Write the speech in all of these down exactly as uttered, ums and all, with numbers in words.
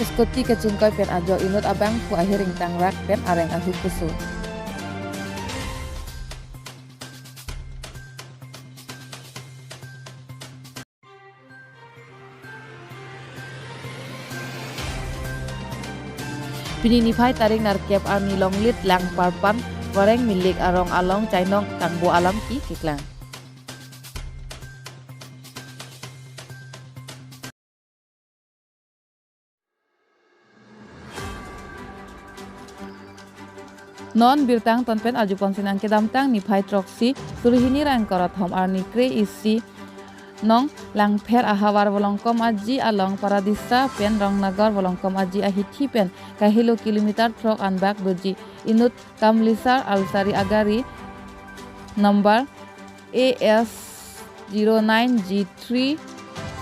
scooty kachingkoi pen ajok inut abangphu ahiring tangrak pen areng ahu kusu. Pini niphai tarik nerkep arni Longlit Langparpan Wareng Milik arong along chainong kangbo alam ki keklang. Non birta angton pen arjupon sinang. Kedamtang niphai throksi suri hini ra ingkoi ra thom arni kre isi nong Langpher ahavar Volongkom Aji along Paradisa pen Rongnagar Volongkom Aji ahithi pen kahelo kilometer throk anbak doji inut Kamlisar Alsari agari number A S zero nine G three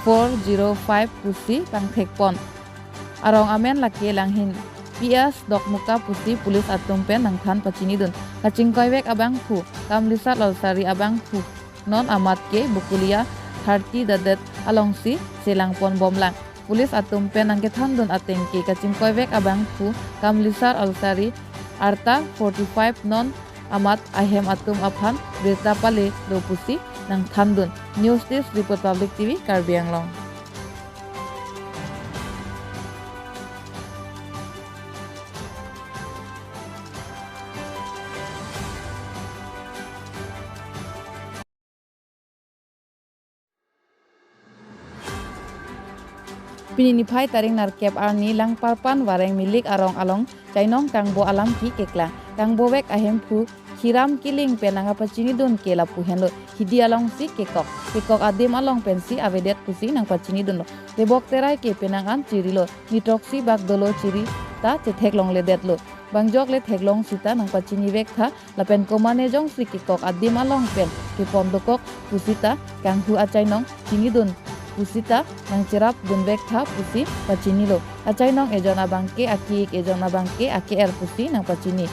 four zero five pusi pangthekpon arong amen lake Langhin P S Dokmoka pusi police atum pen nangthan pachinidun. Kachingkoivek abangphu Kamlisar Alsari abangphu non amat ke Bokulia thirty dadet alongsi chelangpon bomlang. Police atum pen nangkethandun ateng ke kachingkoivek abangphu Kamlisar Alsari arta forty-five non amat ahem atum aphan birta pale do pusi nangthandun. News Desk report, Public T V, Karbi Anglong. Pini niphai tarik nerkep arni Langparpan Wareng Milik arong along chainong kangbo alam ki keklang. Kangbovek ahemphu Khiram Killing pen nangkapachinidun ke lapu henlo. Hidi alongsi kekok, kekok adim along pensi avedet pusi nangpachinidunlo. Tebok terai ke penang an chirilo. Nithroksi bak dolo chiri ta chetheklongledetlo. Bangjok le theklong sita nangpachinivek tha, lapen komane jongsi kekok adim along pen kepon dokok pusita kanghu achainong chinidun pusita nangcherapdunvek tha pusi pachinilo. Achainong ejon abangke aki-ik, ejon abangke ake-er pusi nangpachini.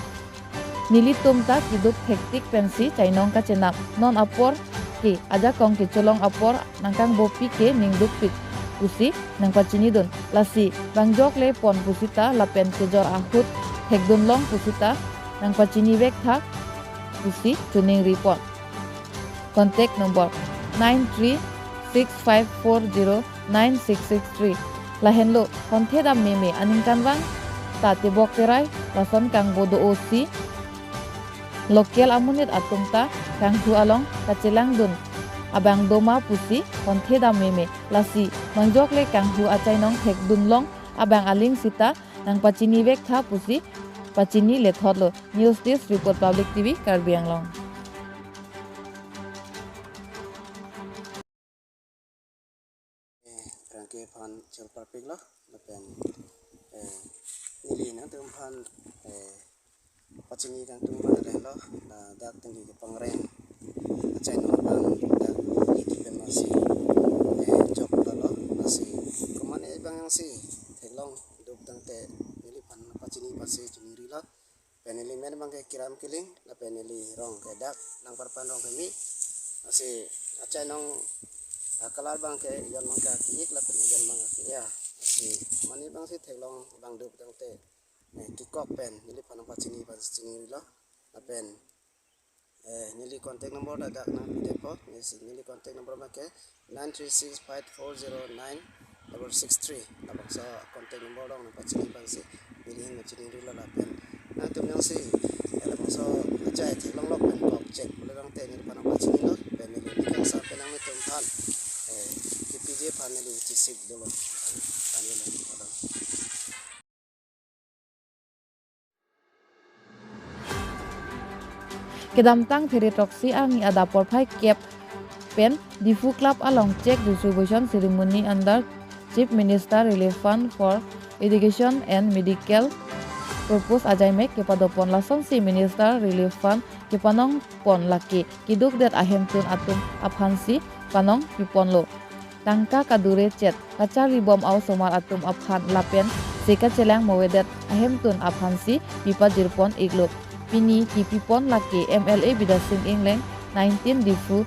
Nelitum ta keduk thektik pensi chainong kachenam. Non apor ke ajakong kecholong apor nangkangbopi ke ningdukpik pusi nangpachinidun. Lasi bangjok le pon pusita lapen kejor ahut thekdunlong pusita nangpachinivek tha pusi choningripon. Contact number nine three six five four zero nine six six three. Lahenlo, honthe dam meme aningkanvang ta tebok terai lason kangbo do-osi local amonit atum ta kanghu along kachelangdun abang doma pusi honthe dam meme. Lasi bangjok le kanghu achainong thekdunlong abang aling sita nangpachinivek tha pusi pachini lethotlo. News Desk report, Public T V, Karbi Anglong. Eh, pherangke aphan chirparpiklo, lapen, eh, neli nangtumphan, eh, pachini kangtung pen lahenlo, ladak tengki kepangreng achainong abang dak nelitum pen masi, eh, jokdalo, masi komane abang si theklongdup tangte neliphan pachini pasi choningrilo. Pen neli men abangke Khiram Killing, lapen neli rong ke dak Langparpan Rongkhemi. Lasi achainong, ah, color abangke ejon abangke aki-ik lapen ejon abangke aki-er. Lasi mane abangsi theklong abang dup tangte, eh, kekok pen neliphan pachini pasi choningrilo. Lapen, eh, neli contact number ladak nangpidetpo, neli, neli contact number abangke nine three six five four zero nine double six three. Labangso contact number along nangpachini abangsi neli hin nangchiningrilo lapen nangtum jongsi, eh, labangso achai theklonglok pen kok chek pule tangte neliphan nangpachinilo, pen neli ning kangsam pen nanglitum aphan, eh, kepiji aphan neli chesik dolo. Kami lang. Kedamtang There throksi arni adap porphai kep pen Diphu Club along cheque distribution ceremony under Chief Minister Relief Fund for Education and Medical Purpose ajaimek kepadopon. Lasonsi Minister Relief Fund kepanongpon lake kedukdet ahemtun atum aphansi panongpiponlo. Tangka kadure chet kacharlibom a-osomar atum aphan lapen se kachelang movedet ahemtun aphansi pipajirpon iklo. Pini kipipon lake M L A Bidya Sing Engleng nineteen Diphu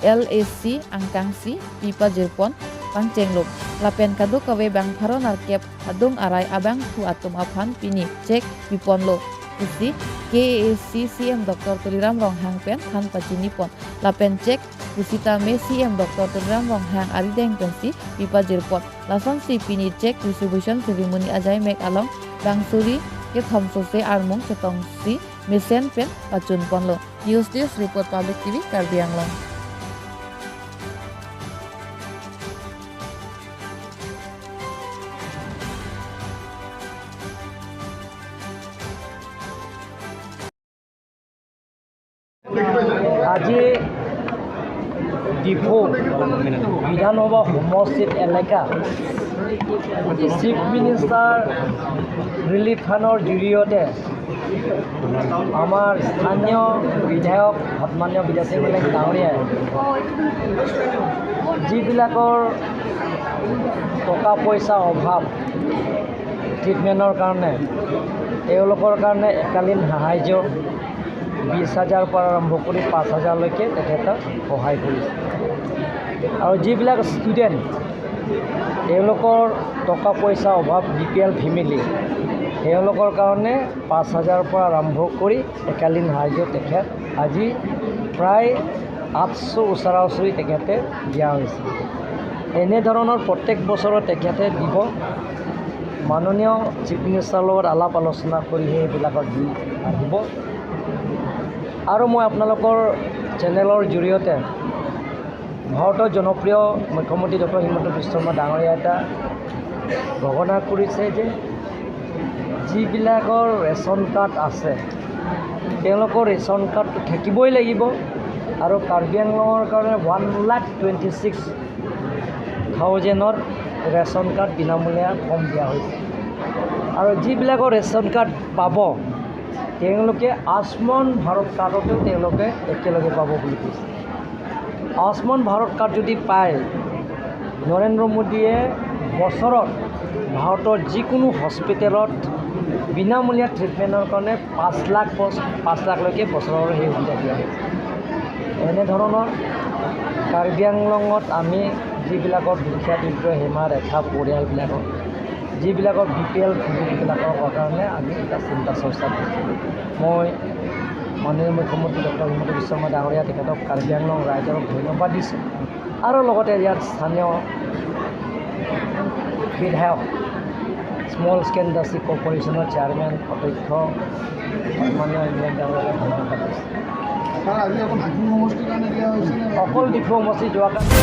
L A C angkangsi pipajirpon pangchenglo. Lapen kadokave bang pharo nerkep adung arai abangphu atum aphan pini cheque piponlo pusi K A A C C M Doctor Tuliram Ronghang pen than pachinipon. Lapen cheque pusitame C M Doctor Tuliram Ronghang arideng pensi pipajirpon. Lasonsi pini cheque distribution ceremony ajaimek along bang suri kethom sose armung chetongsi mesen pen pachunponlo. News Desk Report, Public T V, Karbi Anglong. আজি ডিফু বিধানসভা সমষ্টিত এলেকা chief minister relief ফাণ্ডৰ জৰিয়তে আমাৰ স্থানীয় বিধায়ক সন্মানীয় বিদ্যাশী মেলেং ডাঙৰীয়াই যিবিলাকৰ টকা পইচা অভাৱ, ট্ৰিটমেণ্টৰ কাৰণে, তেওঁলোকৰ কাৰণে একালীন সাহায্য বিশ হাজাৰৰ পৰা আৰম্ভ কৰি পাঁচ হাজাৰলৈকে তেখেতক সহায় কৰিছে। আৰু যিবিলাক ষ্টুডেণ্ট, তেওঁলোকৰ টকা পইচা অভাৱ, বি পি এল ফেমিলি, তেওঁলোকৰ কাৰণে পাঁচ হাজাৰৰ পৰা আৰম্ভ কৰি একালীন সাহায্য তেখেত আজি প্ৰায় আঠশ ওচৰা ওচৰি তেখেতে দিয়া হৈছে। এনেধৰণৰ প্ৰত্যেক বছৰত তেখেতে দিব। মাননীয় চিফ মিনিষ্টাৰৰ লগত আলাপ আলোচনা কৰিহে এইবিলাকত দি আহিব। আৰু মই আপোনালোকৰ চেনেলৰ জৰিয়তে ভাৰতৰ জনপ্ৰিয় মুখ্যমন্ত্ৰী ডক্টৰ হিমন্ত বিশ্ব শৰ্মা ডাঙৰীয়া এটা ঘোষণা কৰিছে যে যিবিলাকৰ ৰেচন কাৰ্ড আছে, তেওঁলোকৰ ৰেচন কাৰ্ডটো থাকিবই লাগিব। আৰু কাৰ্বি আংলঙৰ কাৰণে ওৱান লাখ টুৱেণ্টি ছিক্স থাউজেণ্ডৰ ৰেচন কাৰ্ড বিনামূলীয়া ফৰ্ম দিয়া হৈছে। আৰু যিবিলাকৰ ৰেচন কাৰ্ড পাব, তেওঁলোকে আয়ুষ্মান ভাৰত কাৰ্ডতো তেওঁলোকে একেলগে পাব বুলি কৈছে। আয়ুষ্মান ভাৰত কাৰ্ড যদি পায়, নৰেন্দ্ৰ মোদীয়ে বছৰত ভাৰতৰ যিকোনো হস্পিটেলত বিনামূলীয়া ট্ৰিটমেণ্টৰ কাৰণে পাঁচ লাখ বছ-, পাঁচ লাখলৈকে বছৰৰ সেই সুবিধা দিয়া হৈছে। এনেধৰণৰ কাৰ্বি আংলঙত আমি যিবিলাকৰ দুখীয়া দৰিদ্ৰ সীমা ৰেখা পৰিয়ালবিলাকৰ, যিবিলাকৰ বি পি এল ফেমিলিবিলাকৰ কাৰণে আমি এটা চিন্তা চৰ্চা কৰিছোঁ। মই মাননীয় মুখ্যমন্ত্ৰী ডক্টৰ হিমন্ত বিশ্ব শৰ্মা ডাঙৰীয়া তেখেতক কাৰ্বি আংলং ৰাইজক ধন্যবাদ দিছোঁ। আৰু লগতে ইয়াত স্থানীয় বিধায়ক, স্মল স্কেল ইণ্ডাষ্ট্ৰী কৰ্পৰেশ্যনৰ চেয়াৰমেন অধ্যক্ষ মাননীয় ইংলেণ্ড ডাঙৰীয়াক ধন্যবাদ দিছোঁ। ছাৰ, আজি অকল ডিফু সমষ্টিৰ কাৰণে দিয়া হৈছে নে? অকল ডিফু সমষ্টি যোৱা কাৰণে